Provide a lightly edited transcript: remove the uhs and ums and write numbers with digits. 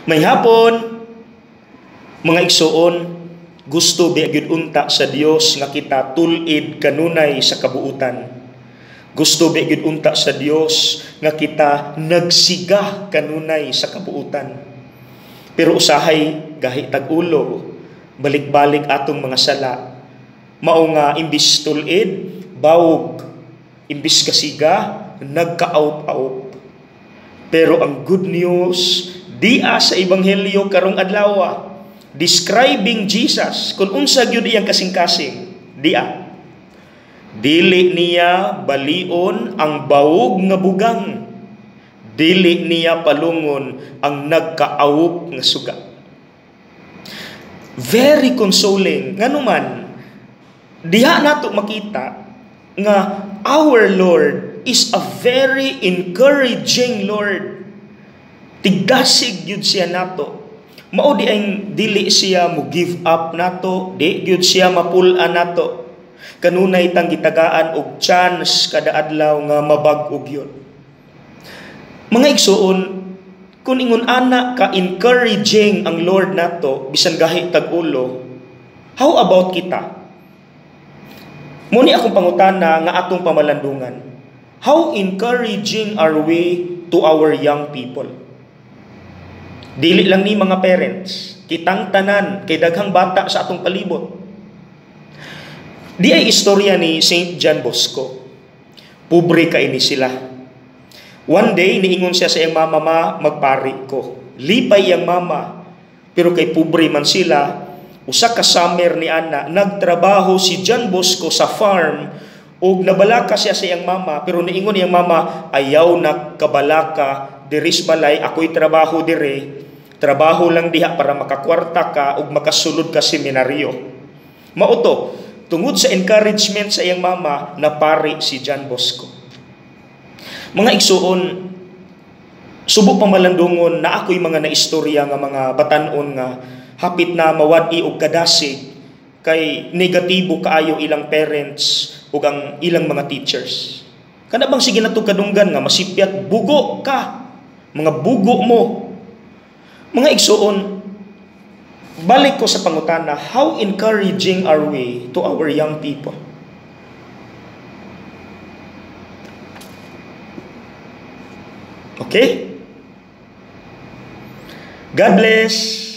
May hapon, mga igsoon, gusto biya gyud unta sa Dios nga kita tul-id kanunay sa kabuutan. Gusto biya gyud unta sa Dios nga kita nagsiga kanunay sa kabuutan. Pero usahay gahi tag-ulo, balik-balik atong mga sala. Mao nga imbis tul-id, bawog, imbis kasiga, nagkaawp-awp. Pero ang good news dia sa ebanghelyo karong adlaw, describing Jesus kung unsa gyud iyang kasing-kasing, dia dili niya balion ang bawog nga bugang, dili niya palungon ang nagkaawop nga suga. Very consoling. Nganuman diha nato makita nga our Lord is a very encouraging Lord. Tigdasig gyud siya nato. Mao di ang dili siya mo give up nato, di gyud siya mapul-an nato. Kanunay tang gitagaan og chance kada adlaw nga mabag-o gyud. Mga igsuon, kun ingon ana ka encouraging ang Lord nato bisan gahi tag-ulo, how about kita? Muni akong pangutana nga atong pamalandungan. How encouraging are we to our young people? Dili lang ni mga parents, kitang tanan kay daghang bata sa atong palibot. Di ay istorya ni Saint John Bosco. Pobre kay ni sila. One day niingon siya sa iyang mama, "Ma, magpari ko." Lipay iyang mama, pero kay pobre man sila, usa ka summer ni ana, nagtrabaho si John Bosco sa farm ug nabalaka siya sa iyang mama, pero niingon iyang mama, "Ayaw na kabalaka diri sa balay, ako'y trabaho dire. Trabaho lang diha para makakwarta ka ug makasulod ka seminaryo." Mao to, tungod sa encouragement sa iyang mama, napari si John Bosco. Mga igsuon, subo pamalandungon na ako'y mga naistorya nga mga batan-on nga hapit na mawad-i og kadasig kay negatibo kaayo ilang parents ug ang ilang mga teachers. Kana bang sige na to kadunggan nga masipyat, bugo ka, mga bugo mo. Mga igsuon, balik ko sa pangutana, how encouraging are we to our young people? Okay? God bless!